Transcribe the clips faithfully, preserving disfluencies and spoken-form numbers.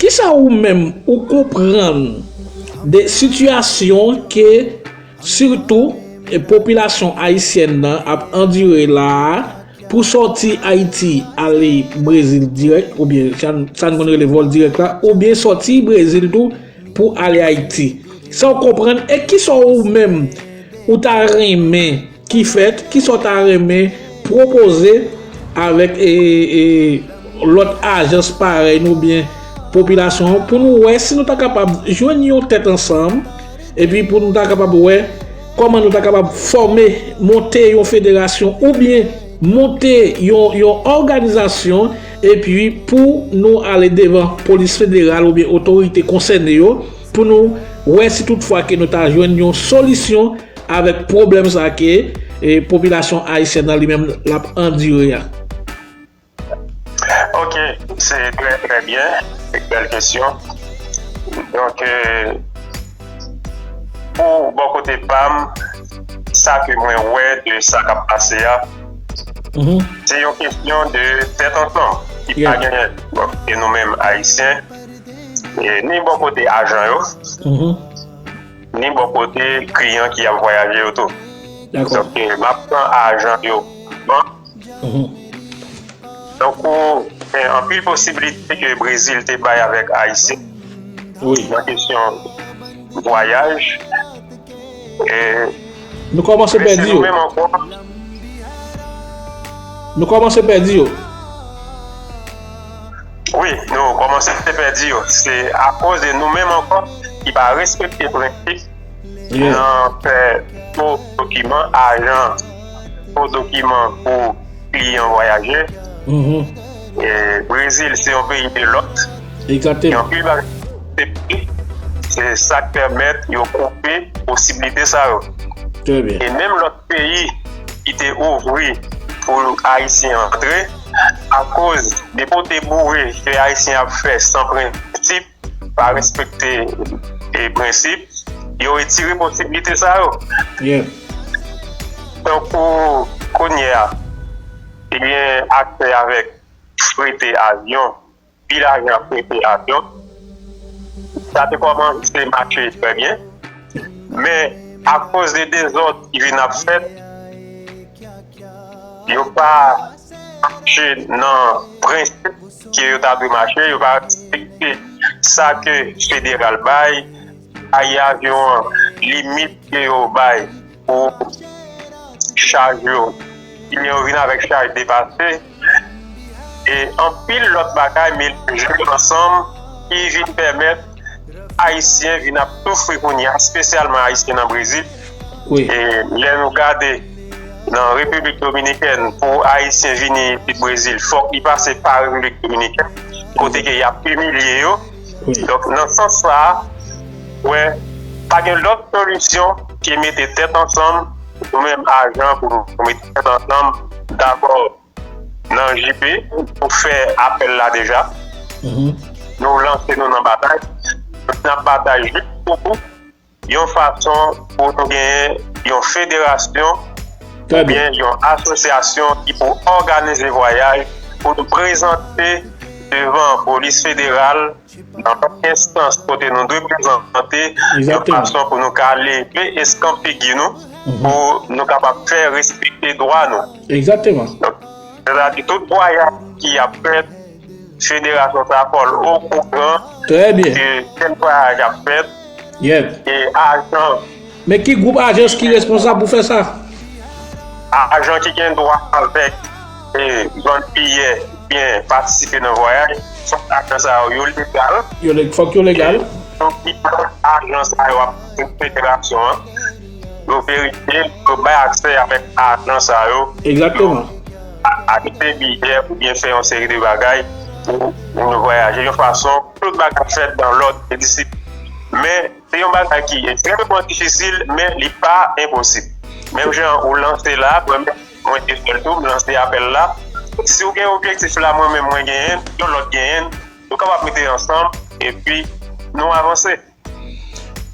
Kisa ou menm ou konprann de sitiyasyon ke sitou e popilasyon ayisyèn nan ap andire la a pou sòti Ayiti ale Brezil dirèk, oubyen sa n sa n konn rele vòl dirèk la, oubyen sòti Brezil tou pou ale Ayiti? Sa w konprann e kisa ou menm ou ta renmen ki fèt, kisa w ta renmen pwopoze avèk e, e, lòt ajans parèy nou oubyen popilasyon an pou nou wè si nou ta kapab jwenn yon tèt ansanm epi pou nou ta kapab wè kòman nou ta kapab fòme, monte yon federasyon oubyen monte yon, yon òganizasyon epi pou nou ale devan polis federal oubyen otorite konsène yo pou nou wè si toutfwa ke nou ta jwenn yon solisyon avèk pwoblèm sa ke e, popilasyon ayisyèn nan li menm l ap andire a. Ok, se trè trè byen, se bèl kesyon. Donk, euh, pou bò kote pa m, sa ke mwen wè de sa k ap pase a, se yon kesyon de tèt ansanm ki pa genyen bò kote nou menm Ayisyen, e ni bò kote ajan yo, ni bò kote kliyan ki ap vwayaje yo tou. Donk, m ap pran ajan yo. Donk, ou gen anpil posibilite ke Brezil te bay avèk Ayisyen nan kesyon vwayaj. Nou kòmanse pèdi yo. Nou kòmanse pèdi yo. Wi, nou kòmanse pèdi yo. Se akoz de nou menm ankò ki pa respekte prensip nan fè fo dokiman, ajan, fo dokiman pou kliyan vwayaje. E Brezil se yon peyi de lòt. Gen anpil bagay se sa k pèmèt yo koupe posiblite sa yo. E menm lòt peyi ki te ouvri pou Ayisyen antre, akoz depi w te boure ke Ayisyen ap fè san prensip, pa respekte e prensip, yo retire posiblite sa yo. Donk, pou kounye a, li gen aksè avèk frete avyon, pi lajan frete avyon. Sa te kòmanse mache trè byen. Men, akoz de dezòd ki vin ap fèt, yo pa mache nan prensip ke yo ta dwe mache, yo pa respekte sa ke federal bay, bay avyon an limit ke yo bay pou chaj yo. Kliyan yo vin avèk chaj depase. E anpil lòt bagay melanje ansanm ki vin pèmèt Ayisyen vin ap soufri kounye a, espesyalman Ayisyen nan Brezil. E lè nou gade nan Repiblik Dominikèn, pou Ayisyen vini isit Brezil, fòk li pase pa Repiblik Dominikèn, kote ke y ap imilye yo. Donk, nan sans sa a, wè, pa gen lòt solisyon ke mete tèt ansanm, nou menm ajan pou nou mete tèt ansanm, dabò nan J P pou fè apèl la deja. Nou lanse nou nan batay. N ap batay jis pou bout, yon fason pou nou genyen yon federasyon oubyen yon asosyasyon ki pou òganize vwayaj pou nou prezante devan polis federal nan enstans kote nou dwe prezante yon fason pou nou ka leve eskanp figi nou pou nou kapab fè respekte dwa nou. Donk, sètadi tout vwayaj ki ap fèt, federasyon sa a fò l okouran de kèl vwayaj ap fèt e ajan. Men ki gwoup ajans ki responsab pou fè sa? Ajan ki gen dwa avèk e vann biyè oubyen patisipe nan vwayaj, fòk ajan sa yo yo legal. Yo le- fòk yo legal. Donk, ajan sa yo ap federasyon an, yo verifye, yo bay aksè avèk ajan sa yo. Egzakteman. Achte biyè oubyen fè yon seri de bagay pou pou nou vwayaje yon fason tout bagay fèt dan lòd e disiplin. Men se yon bagay ki ekstrèmman difisil, men li pa enposib. Menm jan ou lanse la, mwen menm mwen te fè l tou, m lanse apèl la. Si w gen objektif la, mwen menm mwen genyen l, yon lòt genyen l, nou kapab mete ansanm epi nou avanse.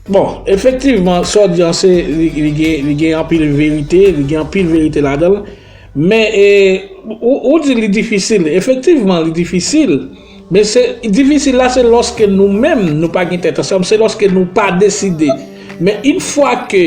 Bon, efektivman, sa w di an se li, li gen, li gen anpil verite, li gen anpil verite ladan l. Men, e, ou, ou di li difisil. Efektivman, li difisil. Men se difisil la, se lòske nou menm, nou pa gen tèt ansanm, se lòske nou pa deside. Men yon fwa ke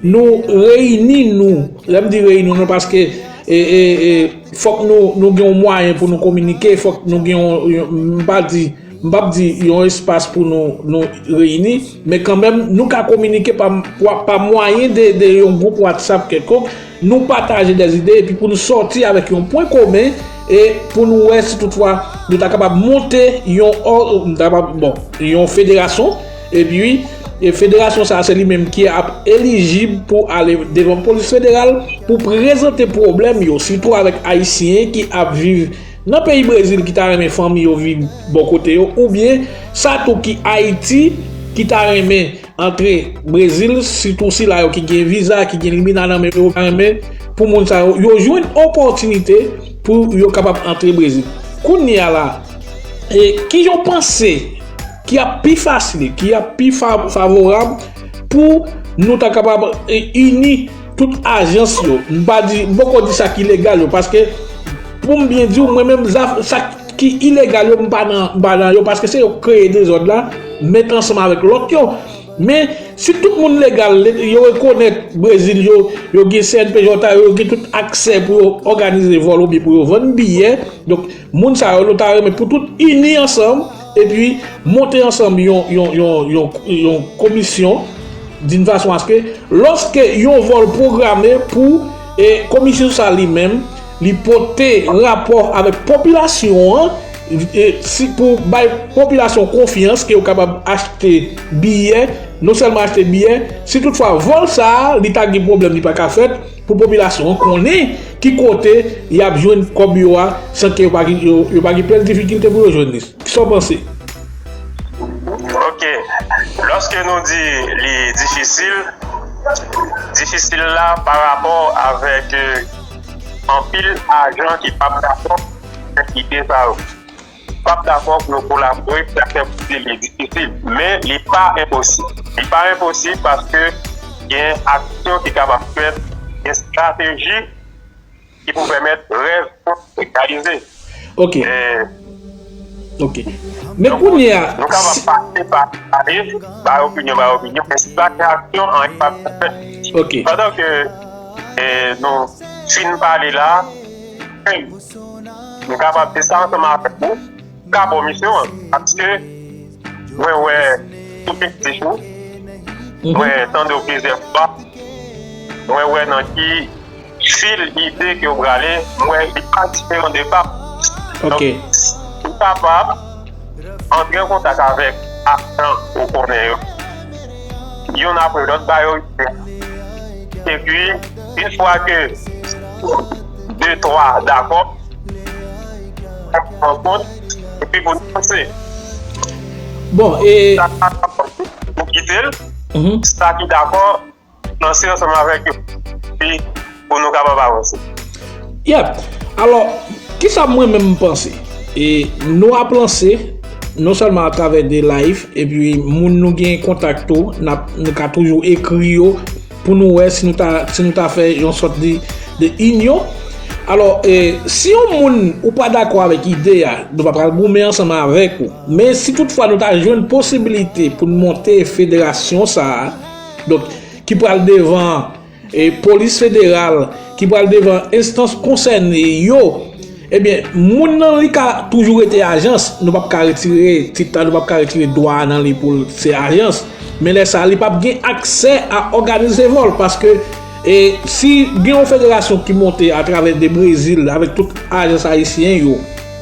nou reyini nou, lè m di reyini nou, paske e, e, e, fòk nou, nou gen yon mwayen pou nou kominike, fòk nou gen yon, yon, m pa di, m p ap di yon espas pou nou, nou reyini, men kanmenm, nou ka kominike pa, pa, pa mwayen de, de yon gwoup WhatsApp kèlkonk, nou pataje dèzide, epi pou nou sòti avèk yon pwen komen, e pou nou wè si toutfwa nou ta kapab monte yon, ò, nou ta kapab, bon, yon federasyon, epi e federasyon sa a, se li menm ki ap elijib pou ale devan polis federal pou prezante pwoblèm yo, sitou avèk Ayisyen ki ap viv nan peyi Brezil ki ta renmen fanmi yo viv bò kote yo, oubyen sa tou ki Ayiti ki ta renmen antre Brezil, sitou sila yo ki gen viza, ki gen limina nan men yo, ta renmen pou moun sa yo, yo jwenn opòtinite pou yo kapab antre Brezil. Kounye a la, e kijan w panse ki ap pi fasil, ki ap pi fa-, favorab pou nou ta kapab e, ini tout ajans yo? M pa di, m poko di sa ki legal yo, paske pou m byen di w, mwen menm, zaf-, sa ki ilegal yo, m pa nan, m pa nan yo, paske se yo k kreye dezòd la, met ansanm avèk lòt yo. Men, si tout moun legal, le-, yo rekonèt Brezil, yo, yo gen C N P J yo, yo gen tout aksè pou yo òganize vòl oubyen pou yo vann biyè. Donk, moun sa yo, nou ta renmen pou tout ini ansanm, epi monte ansanm yon, yon, yon, yon, yon komisyon, d'une façon à ce que, lòske yon vòl pwograme pou, e, komisyon sa li menm, li pote rapò avèk popilasyon an, e, si, pou bay popilasyon konfyans ke yo kapab achte biyè, non sèlman achte biyè, si toutfwa vòl sa a, li ta gen pwoblèm, li pa ka fèt, pou popilasyon an konnen ki kote y ap jwenn kòb yo a, san ke yo pa gen, yo, yo pa gen pèl difikilte pou yo jwenn li. Kisa w panse? Ok. Lòske nou di li difisil, difisil la pa rapò avèk, euh, anpil ajan ki p ap dakò avèk ide sa yo. P ap dakò pou yo kolabore, sa fè pou di li difisil. Men li pa enposib. Li pa enposib paske gen aksyon ki kapab fèt, gen estrateji ki pou pèmèt rèv yo reyalize. Ok. Eh, ok. Men donk, kounye a, nou kapab si pase pa pale, bay opinyon, bay opinyon, men si pa gen aksyon, anyen p ap fèt. Ok. Pandan ke, eh, nou fin pale la, m kapab di sa ansanm avèk ou, ka bon misyon an, paske mwen wè tout efektif ou, mwen tande w plizyè fwa, mwen wè nan ki fil ide ke w prale, mwen li pa diferan de pa m. Ok. Donk, ou kapab antre an kontak avèk ajan ou konnen yo. Youn apre lòt, ba yo ide. Epi, yon fwa ke de, twa dakò, pran kont, epi pou nou panse. Bon, e sa ka dakò, ou kite l. Mhm. Sa ki dakò, lanse ansanm avèk yo. Epi, pou nou kapab avanse. Yep. Alò, kisa mwen menm m panse? E nou ap lanse, non sèlman atravè de live, epi moun nou gen kontak tou, n ap, nou ka toujou ekri yo pou nou wè si nou ta, si nou ta fè yon sòt de, de inyon. Alò, e, si yon moun ou pa dakò avèk ide a, nou pa pral goumen ansanm avèk ou. Men si toutfwa nou ta jwenn posibilite pou n monte federasyon sa a, donk, ki pral devan e, polis federal ki pral devan enstans konsène yo, ebyen, moun nan li ka toujou rete ajans, nou p ap ka retire tit la, nou p ap ka retire dwa a nan li pou l se ajans. Men lè sa a, li p ap gen aksè a òganize vòl, paske, e, si gen yon federasyon ki monte atravè de Brezil avèk tout ajans ayisyen yo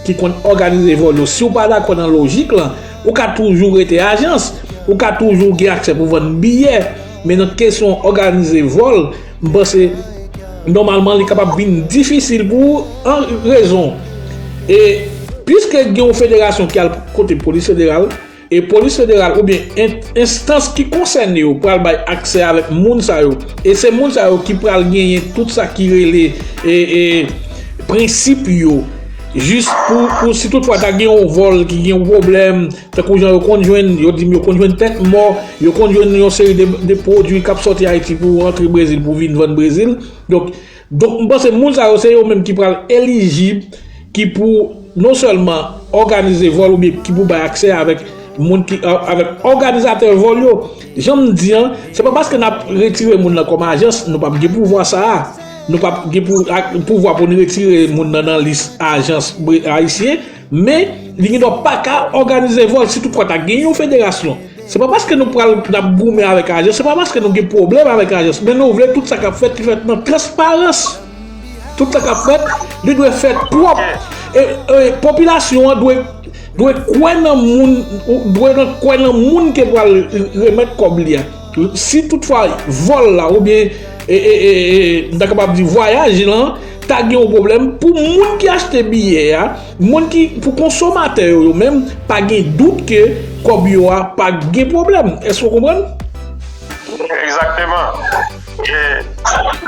ki konn òganize vòl yo, si w pa dakò nan lojik lan, ou ka toujou rete ajans, ou ka toujou gen aksè pou vann biyè, men nan kesyon òganize vòl, m panse nòmalman li kapab vin difisil pou ou an rezon. E piske gen yon federasyon ki al kote polis federal, e polis federal oubyen en-, enstans ki konsène yo pral bay aksè avèk moun sa yo. E se moun sa yo ki pral genyen tout sa ki rele, e, e, prensip yo. Jis pou, pou si toutfwa ta gen yon vòl ki gen yon pwoblèm, tankou jan yo konn jwenn, yo di m yo konn jwenn tèt mò, yo konn jwenn yon seri de, de pwodui k ap sòti Ayiti pou rantre Brezil, pou vin vann Brezil. Donk, donk, m panse moun sa yo, se yo menm ki pral elijib, ki pou non sèlman òganize vòl oubyen ki pou bay aksè avèk moun ki, a- avèk òganizatè vòl yo. Jan m di an, se pa paske n ap retire moun nan kòm ajans, nou p ap gen pouvwa sa a. Nou p ap gen pou, ak- pouvwa pou n retire moun nan nan lis ajans bre- ayisyen, men li gen dwa pa ka òganize vòl si toutfwa ta gen yon federasyon. Se pa paske nou pral n ap goumen avèk ajans, se pa paske nou gen pwoblèm avèk ajans, men nou vle tout sa k ap fèt li fèt nan transparans. Tout sa k ap fèt, li dwe fèt pwòp. E, e popilasyon an dwe, dwe kwè nan moun, dwe nan, kwè nan moun ke pral remèt kòb li a. Si toutfwa vòl la, oubyen, e, e, e, e, m ta kapab di vwayaj lan, ta gen yon pwoblèm pou moun ki achte biyè a, moun ki, pou konsomatè yo, yo menm, pa gen dout ke kòb yo a pa gen pwoblèm. Èske w konprann? Egzakteman. E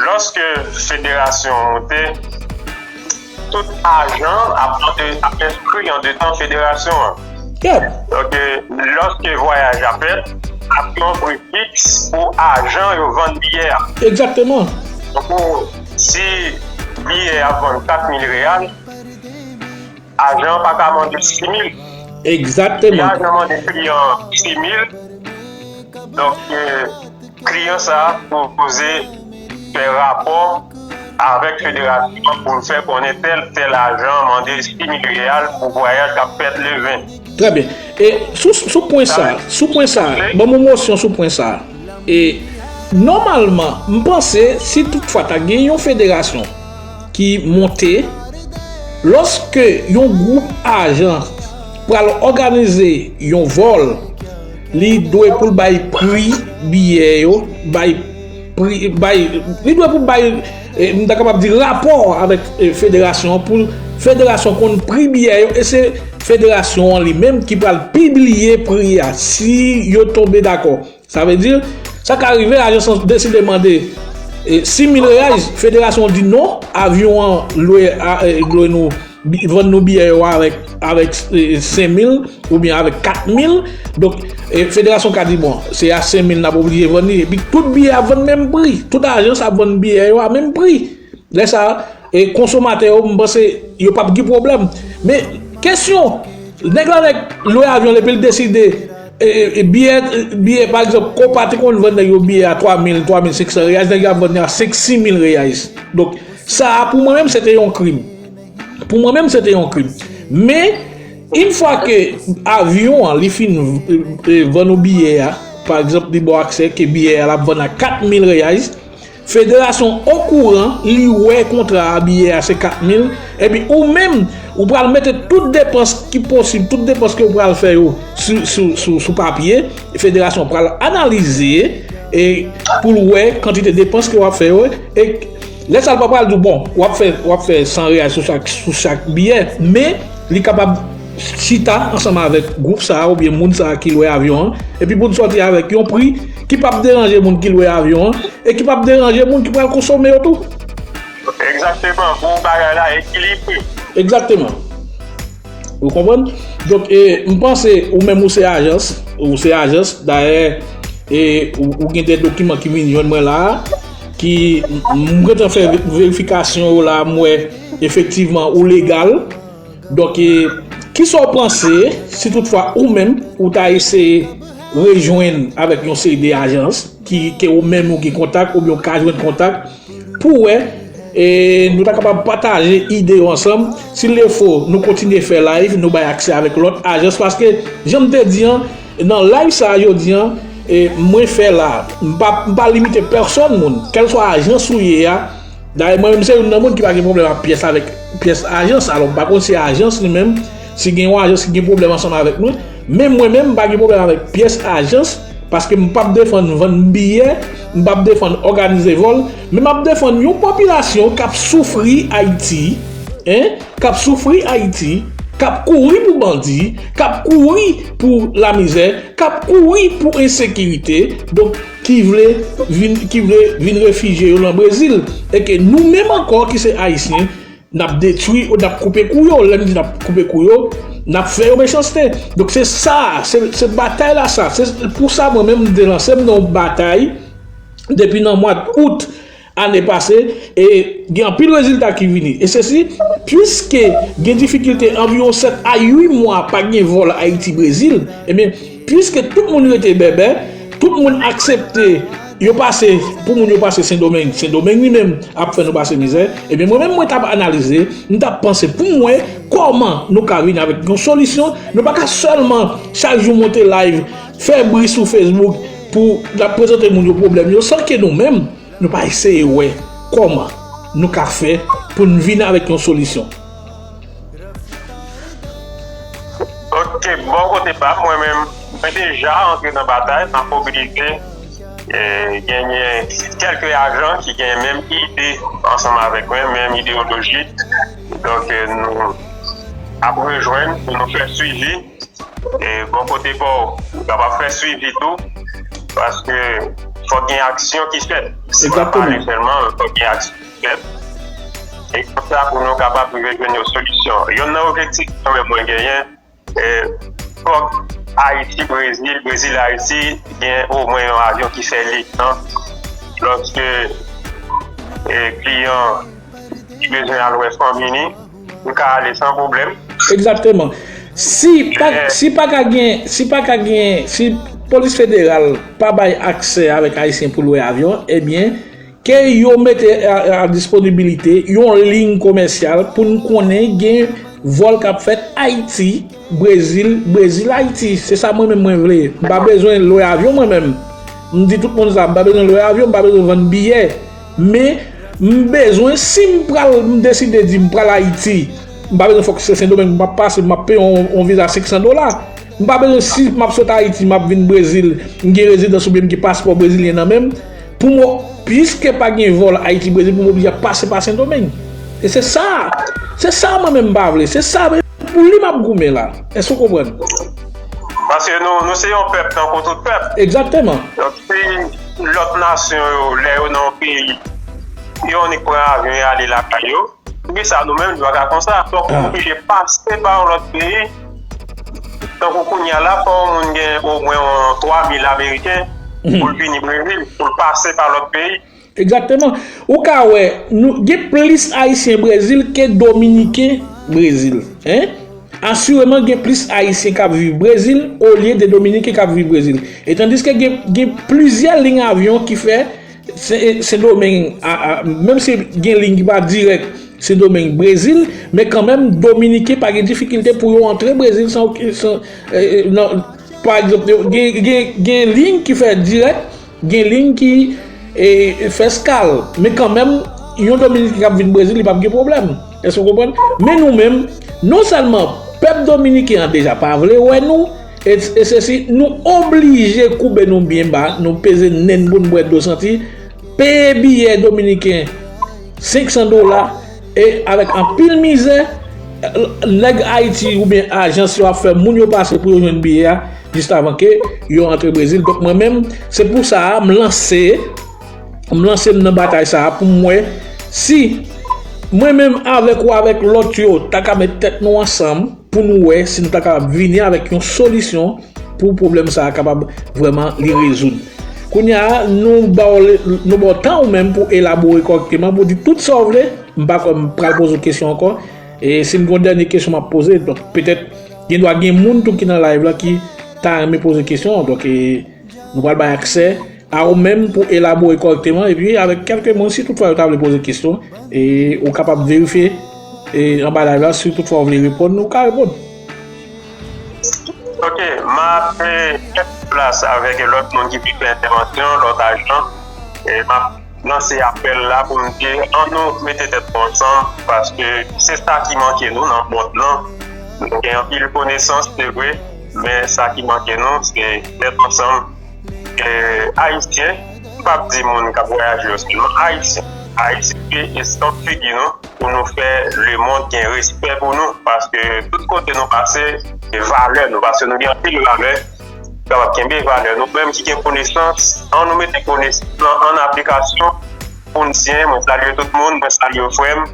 lòske federasyon an monte, tout ajan ap antre, ap enskri andedan federasyon an. Yep. Donk, e, lòske vwayaj ap fèt, ap gen yon pri fiks pou ajan yo vann biyè a. Egzakteman. Donk, si biyè a vann kat mil reyal, ajan an pa ka mande sis mil. Si Egzakteman. Ajan mande kliyan sis mil, donk, e, kliyan sa a sipoze fè rapò avèk federasyon an pou l fè konnen tèl, tèl ajan mande sis mil reyal pou vwayaj k ap fèt le ven. Trè byen. E sou, sou pwen sa, sou pwen sa, ban m yon mosyon sou pwen sa. E nòmalman, m panse si toutfwa ta gen yon federasyon ki monte, lòske yon gwoup ajan pral òganize yon vòl, li dwe pou l bay pri biyè yo, bay pri, bay, li dwe pou bay, e, m ta kapab di rapò avèk, e, federasyon an, pou federasyon konn pri biyè yo, e se federasyon an li menm ki pral pibliye pri a, si yo tonbe dakò. Sa vle di, sa ka rive, ajans lan deside mande, e, sis mil reyal, federasyon an di non, avyon an lwe, a, e, lwe nou, bi- vann nou biyè yo avèk, avèk, e, senk mil oubyen avèk kat mil. Donk, e, federasyon ka di, bon, se a senk mil n ap oblije vann li. Epi tout biyè ap vann menm pri. Tout ajans ap vann biyè yo a menm pri. Lè sa a, e, konsomatè yo, m panse, yo p ap gen pwoblèm. Men, kesyon, nèg la, nèg lwe avyon l epi l deside, e, e, e, biyè, biyè, pa egzanp, Copa te konn vann nèg yo biyè a twa mil, twa mil senk san reyal, nèg yo ap vann li a senk, sis mil reyal. Donk, sa a, pou mwen menm, se te yon krim. Pou mwen menm, se te yon krim. Men, yon fwa ke avyon an, li fin, e, e, vann ou biyè a, pa egzanp, li ba w aksè ke biyè a, l ap vann a kat mil reyal, federasyon okouran, li wè kontra a, biyè a se kat mil, epi ou menm, ou pral mete tout depans ki posib, tout depans ke ou pral fè yo sou, sou, sou, sou papye, federasyon pral analize, e pou l wè kantite depans ke w ap fè yo, e lè sa l pa pral di w, bon, w ap fè, w ap fè san reyal sou chak, sou chak biyè, men li kapab chita ansanm avèk gwoup sa a oubyen moun sa a ki lwe avyon an, epi pou n sòti avèk yon pri ki p ap deranje moun ki lwe avyon an e ki p ap deranje moun ki pral konsome yo tou. Egzakteman, pou bagay la ekilibre. Egzakteman. Ou konprann? Donk, e, m panse ou menm ou se ajans, ou se ajans, dayè, e, ou, ou gen de dokiman ki vin jwenn mwen la a, ki, m, m gentan fè ve- verifikasyon yo la, m wè efektivman ou legal. Donk, e, kisa w panse si toutfwa ou menm ou ta eseye rejwenn avèk yon seri de ajans ki, ke ou menm ou gen kontak oubyen ou ka jwenn kontak pou wè, e, nou ta kapab pataje ide yo ansanm. Si l fo, nou kontinye fè live, nou bay aksè avèk lòt ajans. Paske, jan m te di an, nan live sa a jodi an, e, mwen fè la, m pa, m pa limite pèsòn moun, kèlswa ajans ou ye a. Dayè, mwen menm se youn nan moun ki pa gen pwoblèm ak pyès avèk pyès ajans. Alò, m pa konn si ajans li menm, si gen yon ajans ki gen pwoblèm ansanm avèk mwen. Men mwen menm, m pa gen pwoblèm avèk pyès ajans, paske m p ap defann vann biyè, m p ap defann òganize vòl, men m ap defann yon popilasyon k ap soufri Ayiti, en, k ap soufri Ayiti, k ap kouri pou bandi, k ap kouri pou lamizè, k ap kouri pou ensekirite, donk ki vle vin, ki vle vin refijye yo nan Brezil. E ke nou menm ankò ki se Ayisyen, n ap detwi yo, n ap koupe kou yo. Lè m di n ap koupe kou yo, n ap fè yo mechanste. Donk se sa, se, se batay la sa. Se pou sa mwen menm m te lanse m nan yon batay depi nan mwa out. ane pase, e gen anpil rezilta ki vini. E sesi, piske gen difikilte anviwon sèt a uit mwa pa gen vòl Ayiti Brezil, ebyen, piske tout moun rete bèbè, tout moun aksepte yo pase, pou moun yo pase Sendomeng, Sendomeng li menm ap fè nou pase mizè, ebyen, mwen menm, mwen t ap analize, m t ap panse pou m wè kòman nou ka vin avèk yon solisyon. Nou pa ka sèlman chak jou monte live, fè bri sou Facebook pou n ap prezante moun yo pwoblèm yo, san ke nou menm, nou pa eseye wè kòman nou ka fè pou n vin avèk yon solisyon. Ok, bò kote pa m, mwen menm, mwen deja antre nan batay, m ap mobilize, e, genyen kèlke ajan ki gen menm ide ansanm avèk mwen, menm ideyoloji. Donk, e, nou ap rejwenn pou nou fè swivi. E bò kote pa w, nou kapab fè swivi tou, paske fòk gen aksyon ki fèt. Se pa pale sèlman, fòk gen aksyon ki fèt. E konsa pou nou kapab rive jwenn yon solisyon. Yonn nan objektif kanmenm mwen genyen, e, fòk Ayiti, Brezil, Brezil, Ayiti, gen omwen yon avyon ki fè letan. Lòske, e, kliyan ki bezwen al wè fanmi li, li ka ale san pwoblèm. Egzakteman. Si pa, si pa ka gen, si pa ka gen, si polis federal pa bay aksè avèk Ayisyen pou lwe avyon, ebyen, ke yo mete a, a disponibilite yon liy komèsyal pou n konnen gen vòl k ap fèt Ayiti, Brezil, Brezil, Ayiti. Se sa mwen menm mwen vle. M pa bezwen lwe avyon mwen menm. M di tout moun sa, m pa bezwen lwe avyon, m pa bezwen vann biyè. Men, m bezwen, si m pral, m deside di m pral Ayiti, m pa bezwen fòk se Sendomeng m ap pase, m ap peye yon, yon viza senk san dola. M pa bezwen, si m ap sot Ayiti, m ap vin Brezil, m gen rezidans oubyen m gen paspò brezilyen nan men m, pou m, piske pa gen vòl Ayiti Brezil, pou m oblije ap pase pa Sendomeng. E se sa, se sa mwen menm m pa vle. Se sa menm pou li m ap goumen la. Èske w konprann? Paske nou, nou se yon pèp tankou tout pèp. Egzakteman. Donk, si lòt nasyon yo, lè yo nan yon peyi, yo annik pran avyon e ale lakay yo, poukisa nou menm, nou pa ka konsa? Fòk nou oblije pase pa yon lòt peyi. Tankou kounye a la, fò yon moun gen omwen yon twa mil ameriken pou l vini Brezil, pou l pase pa lòt peyi. Egzakteman. Ou ka wè, nou gen plis Ayisyen Brezil ke Dominiken Brezil. Hein? Asireman, gen plis Ayisyen k ap viv Brezil olye de Dominiken k ap viv Brezil. E tandiske gen, gen plizyè liy avyon ki fè Sen, Sendomeng, a, a, menm si gen liy ki pa dirèk Sendomeng Brezil, men kanmenm, Dominiken pa gen difikilte pou yo antre Brezil san, san, e, e, nan, pa egzanp, gen, gen, gen liy ki fè dirèk, gen liy ki, e, fè eskal. Men kanmenm, yon Dominiken k ap vin Brezil, li p ap gen pwoblèm. Èske w konprann? Men nou menm, non sèlman pèp dominiken an deja pa vle wè nou, e, e se si nou oblije koube nou byen ba, nou peze nen n pou n bwè dlo santi, peye biyè dominiken senk san dola, e avèk anpil mizè, nèg Ayiti oubyen ajans yo ap fè moun yo pase pou yo jwenn biyè a, jis avan ke yo antre Brezil. Donk, mwen menm, se pou sa a, m lanse, m lanse m nan batay sa a pou m wè si mwen menm avèk ou, avèk lòt yo, ta ka met tèt nou ansanm pou nou wè si nou ta kapab vini avèk yon solisyon pou pwoblèm sa a kapab vrèman li rezoud. Kounye a, nou ba w, nou ba w tan ou menm pou elabore kòrèkteman, pou di tout sa w vle. M pa kwè m pral poze w kesyon ankò. E si m gen yon dènye kesyon m ap poze, donk, petèt, gen dwa gen moun tou ki nan live la ki ta renmen poze kesyon. Donk, e, nou pral bay aksè a ou menm pou elabore kòrèkteman, epi avèk kèlke moun, si toutfwa yo ta vle poze kesyon, e ou kapab verifye, e, anba live la, si toutfwa ou vle reponn, ou ka reponn. Ok, m ap, e, fè plas avèk lòt moun ki vle fè entèvansyon, lòt ajan. E m ap lanse apèl la pou m di, ann nou mete tèt nou ansanm, paske se sa ki manke nou nan mond lan. Nou gen anpil konesans, se vre, men sa ki manke nou, se tèt ansanm. E, Ayisyen, m p ap di moun k ap vwayaje yo sèlman, Ayisyen. Ayisyen, se estanp figi nou pou nou fè lemonn gen respè pou nou, paske tout kote nou pase, se valè nou, paske nou gen anpil valè, kapab kenbe valè nou. Menm ki gen konesans, ann nou mete konesans lan an aplikasyon pou n siyen. Mwen salye tout moun, mwen salye frè m.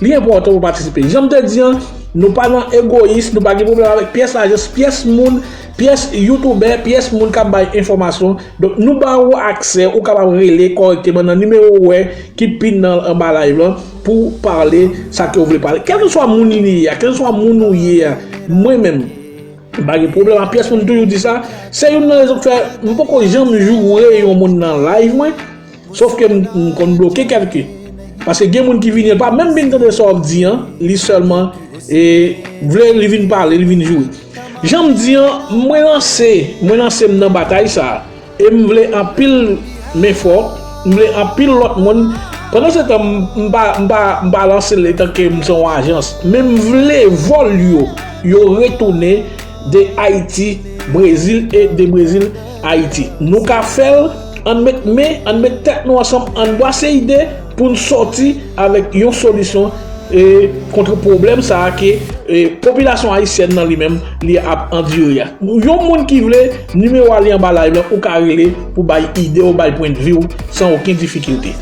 Li enpòtan pou patisipe. Jan m te di an, nou pa nan egoyis, nou pa gen pwoblèm avèk pyès ajans, pyès moun, pyès youtubè, pyès moun k ap bay enfòmasyon. Donk, nou ba ou aksè, ou kapab rele kòrèkteman nan nimewo ou wè ki pin nan anba live lan pou pale sa ke ou vle pale. Kèlkeswa moun li ye a, kèlkeswa moun ou ye a, mwen menm, m pa gen pwoblèm ak pyès moun, m toujou di sa. Se youn nan rezon k fè m poko janm joure yon moun nan live mwen. Sòf ke m, m konn bloke kèlke. Paske gen moun ki vini, l pa menm vin tande sa w ap di an, li sèlman e, vle li vin pale, li vin joure. Jan m di an, mwen lanse, mwen lanse m nan batay sa a. E m vle anpil men fò, m vle anpil lòt moun. Pandan se tan, m, m pa, m pa, m pa lanse l etanke m se yon ajans. Men m vle vòl yo, yo retounen de Ayiti, Brezil e de Brezil, Ayiti. Nou ka fè l, ann met men, ann met tèt nou ansanm, ann bwase ide pou n sòti avèk yon solisyon e, kont pwoblèm sa a ke e, popilasyon ayisyèn nan li menm li ap andire a. Yon moun ki vle, nimewo a li anba live lan, ou ka rele pou bay ide w, bay pwendvi w san okenn difikilte.